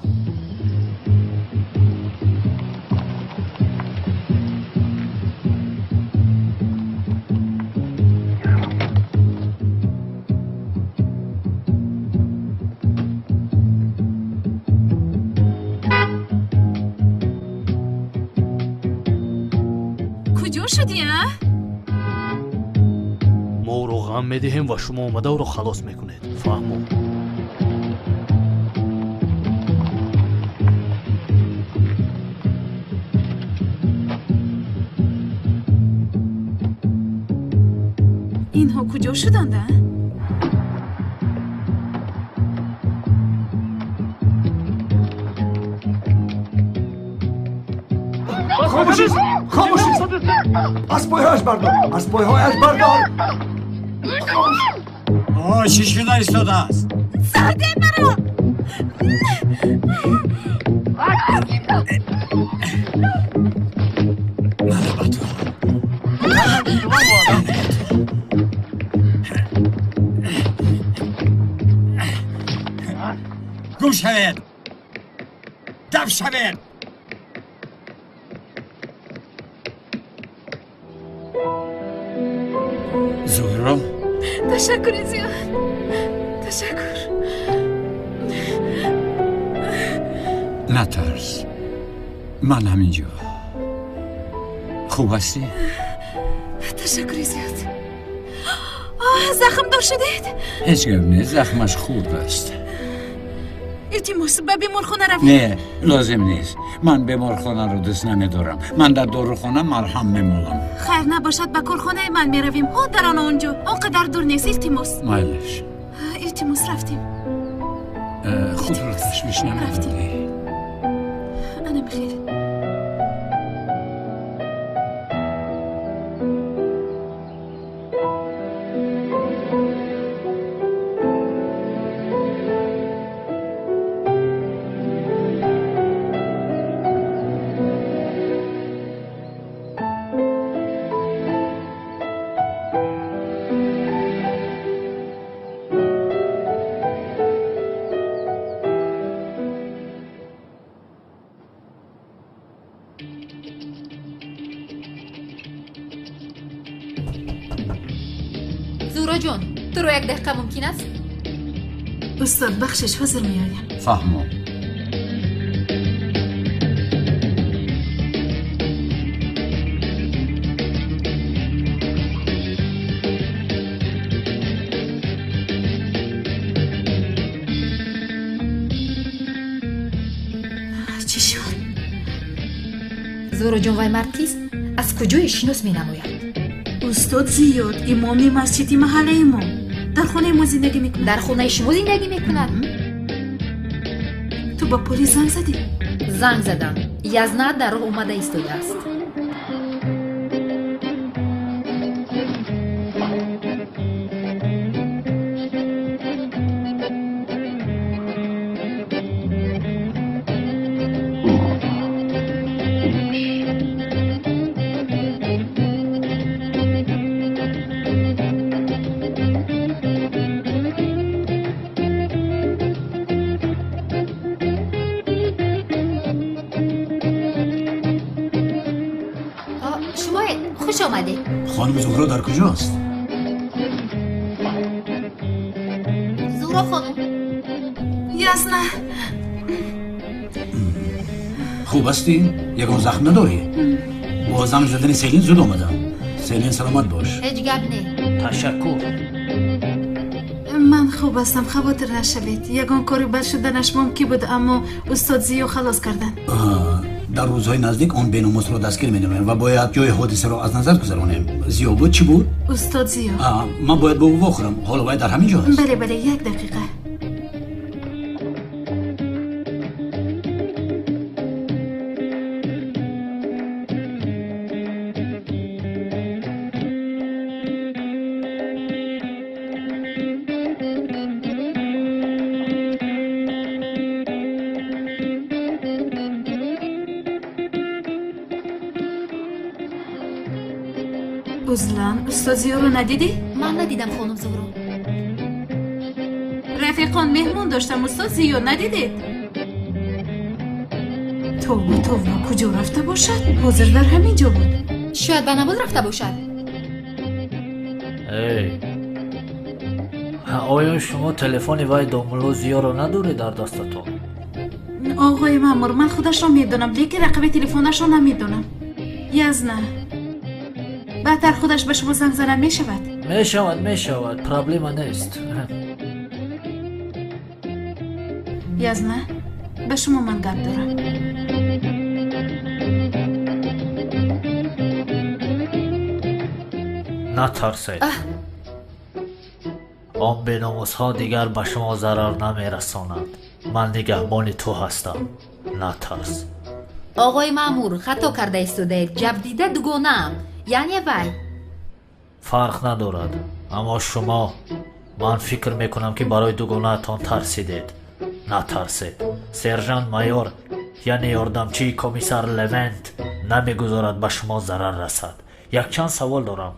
Куҷо шудӣ, а?
Мо ӯро ғам медиҳем ва шумо омада ӯро халос мекунед. Фаҳмо?
Инҳо куҷо шуданд, а?
Хомӯшӣ, хомӯшӣ! Аз пойҳояш бардор, аз пойҳояш бардор!
О, чӣ шуда истодааст?
Сарде маро!
Мана ба ту. Гум шавед, даф шавед! Зуҳро.
Ташаккури зиёд, ташаккур.
Натарс, ман ҳаминҷо. Хуб ҳастӣ?
Ташаккури зиёд. Захмдор шудед?
Ҳеҷ гап нест, захмаш хурд аст.
Илтимос, ба беморхона равем.
Не, лозим нест. Ман беморхонаро дӯст намедорам. Ман дар дорухона марҳам мемолам.
Хайр набошад, ба корхонаи ман меравем. Ҳо, дар он онҷо. Он қадар дур нест, илтимос.
Майлаш.
Илтимос, рафтем.
Худро ташвиш намедодӣ.
Ана бихел.
Зуҳроҷон, туро як дақиқа мумкин аст?
Устод, бахшиш, ҳозир меоям.
Фаҳмо.
Чӣ шуд?
Зуҳроҷон, вай мард кист? Аз куҷое шинос менамояд?
Устод Зиёд, имоми масҷиди маҳаллаи мо. Дар хонаи мо зиндагӣ мекунад.
Дар хонаи шумо зиндагӣ мекунад?
Ту ба полис занг задӣ?
Занг задам. Язна дар роҳ омада истодааст.
خانم زهرا در کجاست؟
زهرا خانم.
یزنا.
خوب هستی؟ یگان زخم نداری؟ با زنگ زدن سیلین زود آمدم. سیلین سلامت باش.
هیچ گپ نه.
تشکر.
من خوب هستم، خاطر نشوید. یگان کاری بد شدنش ممکن بود، اما استاد زیو خلاص کردن.
дар рӯзҳои наздик он беномусро дастгир менамоем ва бояд ҷои ҳодисаро аз назар гузаронем. Зиё буд, чӣ буд?
Устод Зиё.
Ман бояд бо ӯ вохӯрам. Ҳоло вай дар ҳамин ҷо аст.
Бале, бале, як дақиқа. Узлан, устод Зиёро надидӣ?
Ман надидам, хонум Зуҳро.
Рафиқон, меҳмон доштам, устод Зиё надидед? Тавба, тавба, куҷо рафта бошад? Ҳозир дар ҳамин ҷо буд.
Шояд ба намоз рафта бошад.
Эй, оё шумо телефони вай домулло Зиёро надоред дар дастатон?
Оғои маъмур, ман худашро медонам, лекин рақами телефонашро намедонам. Язна, баъдтар худаш ба шумо занг занад мешавад?
Мешавад, мешавад, проблема нест.
Язна, ба шумо ман гап дорам.
Натарсед. Он беномусҳо дигар ба шумо зарар намерасонанд. Ман нигаҳбони ту ҳастам. Натарс.
Оғои маъмур, хато карда истодаед. Ҷабдида дугонаам. Яъне вай.
Фарқ надорад, аммо шумо, ман фикр мекунам, ки барои дугонаатон тарсидед. Натарсед. Сержант майор, яъне ёрдамчии комиссар Левент, намегузорад ба шумо зарар расад. Якчанд савол дорам.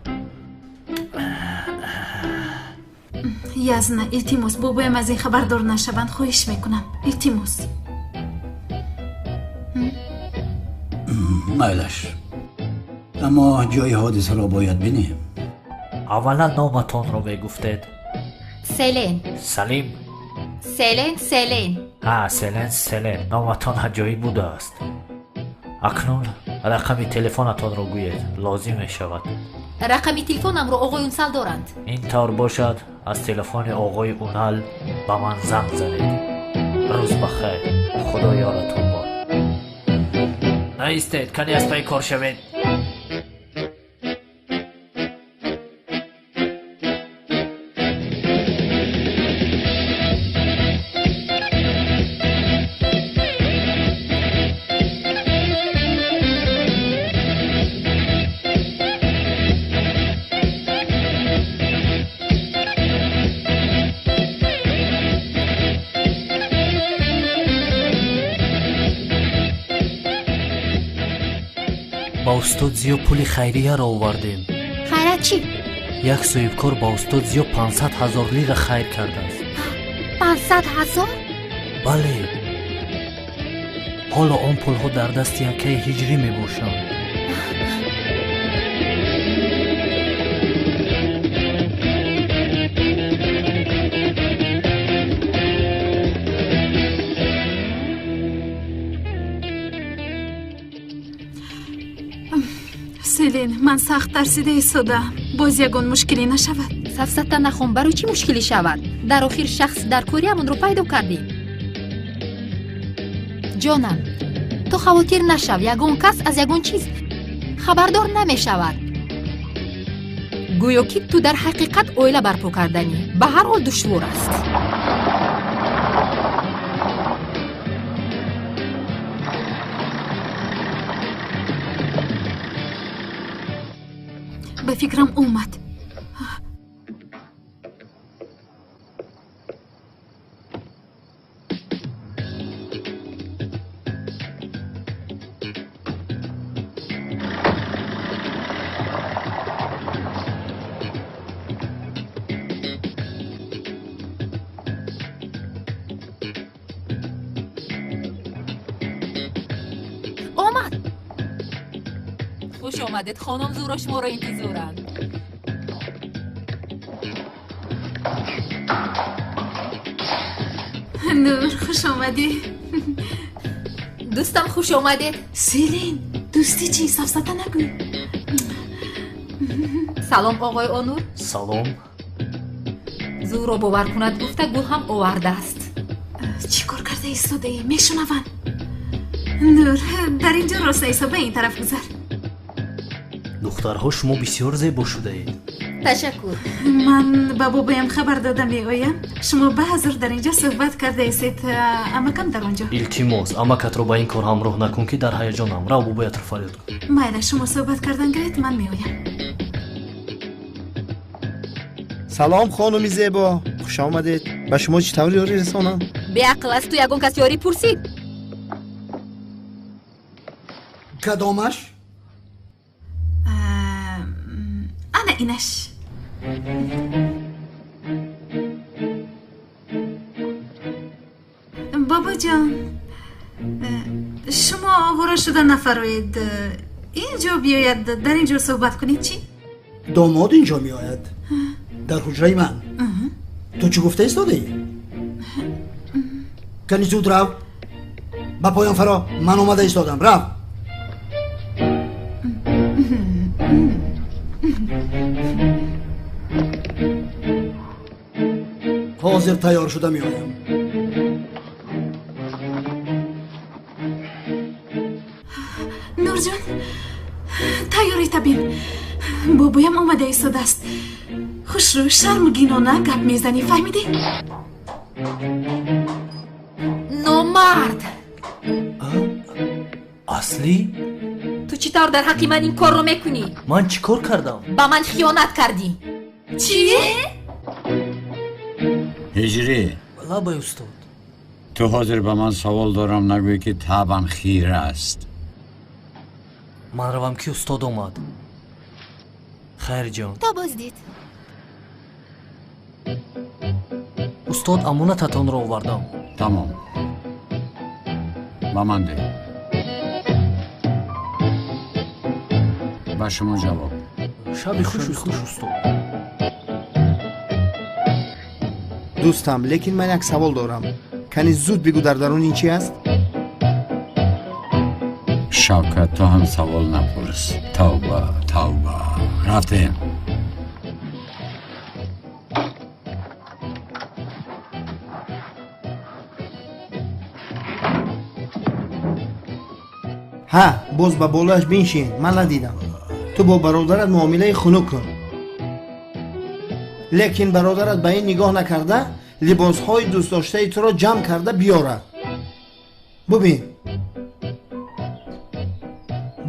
Язна, илтимос, бобоям аз ин хабардор нашаванд, хоҳиш мекунам. Илтимос.
Майлаш. Аммо ҷои ҳодисаро бояд бинем.
Аввалан номатонро мегуфтед.
Селен.
Салим.
Селен, Селен.
Ҳа, Селен, Селен. Номатон аҷоиб будааст. Акнун Рақами телефонатонро гӯед, лозим мешавад.
Рақами телефонамро оғои Унсал доранд.
Ин тавр бошад, аз телефони оғои Унал ба ман занг занед. Рӯз ба хайр, Худо ёратон бод. Наистед, кани аз пайи кор шавед. Ба устод Зиё пули хайрияро овардем.
Хайрат чӣ?
Як соҳибкор ба устод Зиё 500 ҳазор лира хайр кардааст.
500 ҳазор?
Бале. Ҳоло он пулҳо дар дасти акаи Ҳиҷрӣ мебошанд.
Селин, ман сахт тарсида истодаам. Боз ягон мушкилӣ нашавад.
Сафсата нахон, барои чӣ мушкилӣ шавад? Дар охир шахс дар кориамонро пайдо кардем. Ҷонам, ту хавотир нашав, ягон кас аз ягон чиз хабардор намешавад. Гӯё ки ту дар ҳақиқат оила барпо карданӣ. Ба ҳар ҳол душвор аст.
Ба фикрам омад.
Омад. Хуш омадед, хонум Зуро шуморо интизоранд.
Нур, хуш омадӣ.
Дӯстам, хуш омадед.
Селин, дӯстӣ чӣ? Сафсата нагӯй.
Салом, оғои Онур.
Салом.
Зуро бовар кунад гуфта гул ҳам овардааст.
Чӣ кор карда истодаӣ? Мешунаванд. Нур, дар ин ҷо роста исто, ба ин тараф гузар.
Духтарҳо, шумо бисёр зебо шудаед.
Ташаккур.
Ман ба бобоям хабар дода меоям. Шумо баъзур дар ин ҷо суҳбат кардаистед, амакам дар он ҷо.
Илтимос, амакатро ба ин кор ҳамроҳ накун, ки дар ҳаяҷонам. Рав, бобоятро фарёд кун.
Майла, шумо суҳбат кардан гиред, ман меоям.
Салом, хонуми зебо, хуш омадед. Ба шумо чӣ тавр ёрӣ расонам?
Беақл, аз ту ягон кас ёрӣ пурсид?
Кадомаш?
Ана инаш. Бобоҷон, шумо овора шуда нафароед. Инҷо биёяд, дар ин ҷо суҳбат кунед, чӣ?
Домод инҷо меояд, дар ҳуҷраи ман. Ту чӣ гуфта истодаӣ? Кани зуд рав, ба поён фаро, ман омада истодам. Рав. Ҳозир тайёр шуда меоям.
Нурҷон, тайёрита бин. Бобоям омада истодааст. Хушрӯ, шармгинона гап мезанӣ, фаҳмидӣ?
Номард!
Аслӣ?
Ту чӣ тавр дар ҳаққи ман ин корро мекунӣ?
Ман чӣ кор кардам?
Ба ман хиёнат кардӣ. Чӣ?
Ҳиҷрӣ.
Лабай, устод.
Ту ҳозир ба ман савол дорам, нагӯй ки табам хира аст.
Ман равам, ки устод омад. Хайрҷон.
То боздид.
Устод, амонататонро овардам.
Тамом, ба ман деҳ. Ба шумо ҷавоб.
Шаби хуш, устод.
Дӯстам, лекин ман як савол дорам. Кани зуд бигӯ, дар дарун ин чи аст?
Шавкат, ту ҳам савол напурс. Тавба, тавба. Рафтем.
Ҳа, боз ба болояш биншин, ман надидам. Ту бо бародарат муомилаи хунук кун, лекин бародарат ба ин нигоҳ накарда либосҳои дӯстдоштаи туро ҷамъ карда биёрад. Бубин,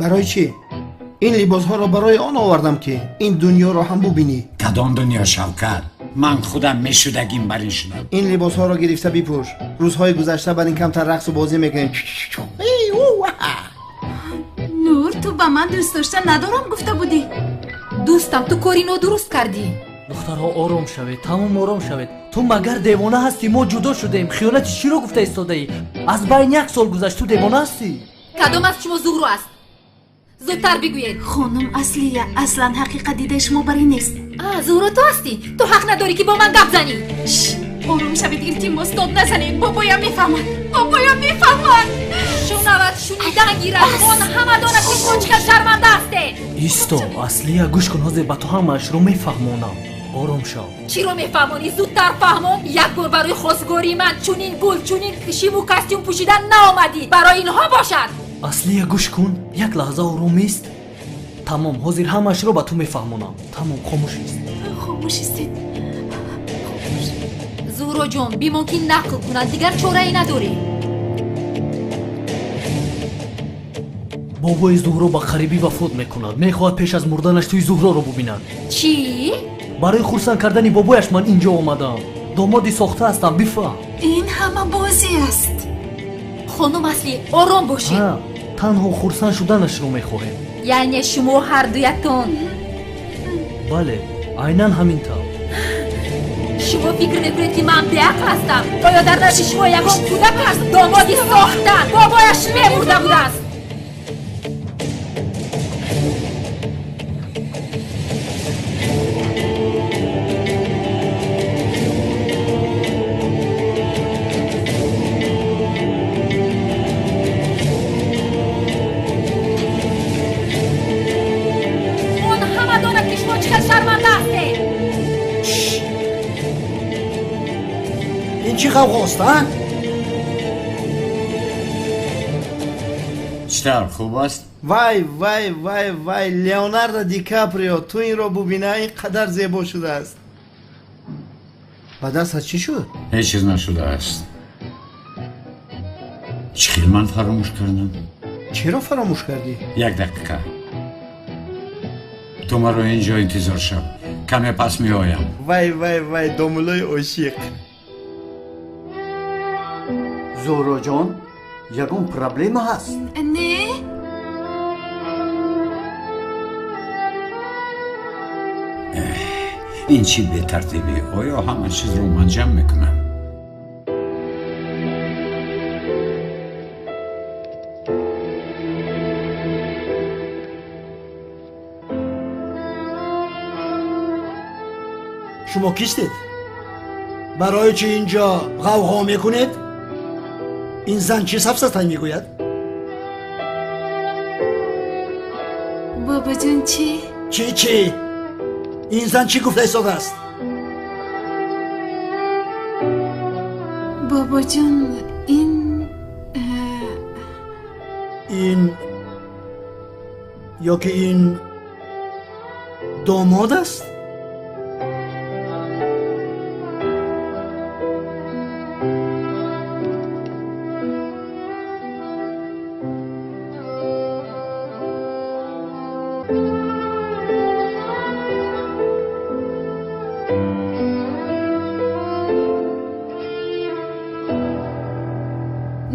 барои чӣ ин либосҳоро барои он овардам, ки ин дунёро ҳам бубинӣ.
Кадом дунё, Шавкат? Ман худам мешудагим бар ин шудам.
Ин либосҳоро гирифта бипӯш. Рӯзҳои гузашта бар ин камтар рақсу бозӣ мекунем.
Нур, ту ба ман дӯст дошта надорам гуфта будӣ.
Дӯстам, ту кори нодуруст кардӣ.
Духтарҳо, ором шавед, тамом ором шавед. Ту магар девона ҳастӣ? Мо ҷудо шудем. Хиёнати чиро гуфта истодаӣ? Аз байн як сол гузашт, ту девона ҳастӣ?
Кадом аз шумо Зуҳро аст? Зудтар бигӯед.
Хонум Аслия, аслан ҳақиқат дидаи шумо бар ин нест.
Зуҳро, ту ҳастӣ? Ту ҳақ надорӣ, ки бо ман гап занӣ.
Ором шавед, илтимос, дод назанед. Бобоям мефаҳмад, бобоям мефаҳмад.
Шунавад, шунидан гирад. Он ҳама донад, ки шумо чӣ қадр шарманда ҳастед.
Исто, Аслия, гӯш кун, ҳозир ба ту ҳамаашро мефаҳмонам. Ором шав.
Чиро мефаҳмонӣ? Зудтар фаҳмон. Як бор барои хостгории ман чунин гул, чунин шиму костюм пӯшидан наомадӣ. Барои инҳо бошад.
Аслия, гӯш кун, як лаҳза ором ист. Тамом, ҳозир ҳамаашро ба ту мефаҳмонам. Тамом, хомӯш ист.
Хомӯш истед.
Зуҳроҷон, бимон, ки нақл кунад, дигар чорае надорӣ.
Бобои Зуҳро ба қарибӣ вафот мекунад. Мехоҳад пеш аз мурданаш тӯи Зуҳроро бубинад.
Чӣ?
Барои хурсанд кардани бобояш ман инҷо омадаам. Домоди сохта ҳастам, бифаҳм.
Ин ҳама бозӣ аст.
Хонум Аслӣ, ором бошед.
Танҳо хурсанд шуданашро мехоҳем.
Яъне шумо ҳардуятон?
Бале, айнан ҳамин тавр.
Шумо фикр мекунед, ки ман беақл ҳастам? Оё дар назди шумо ягон кӯдак аст? Домоди сохта, бобояш мемурда будааст. Он ҳама донад, ки шумо чӣ қадр шарманда ҳастед.
Ин чӣ ғавғост, а?
Чӣ тавр, хуб аст?
Вай, вай, вай, вай, Леонардо Ди Каприо, ту инро бубина, ин қадар зебо шудааст. Ба дастат чӣ шуд?
Ҳеҷ чиз нашудааст. Чӣ хел ман фаромӯш кардам?
Чиро фаромӯш кардӣ?
Як дақиқа, ту маро ин ҷо интизор шав, каме пас меоям.
Вай, вай, вай, домулои ошиқ.
Зуҳроҷон, ягон проблема ҳаст?
Не.
Ин чӣ бетартибӣ? Оё ҳама чизро ман ҷамъ мекунам?
Шумо кистед? Барои чӣ инҷо ғавғо мекунед? Ин зан чӣ сафсатай мегӯяд?
Бобоҷон, чӣ?
Чӣ, чӣ? Ин зан чӣ гуфта истодааст?
Бобоҷон, ин
Ин ё ки ин домод аст?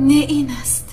Не, ин аст.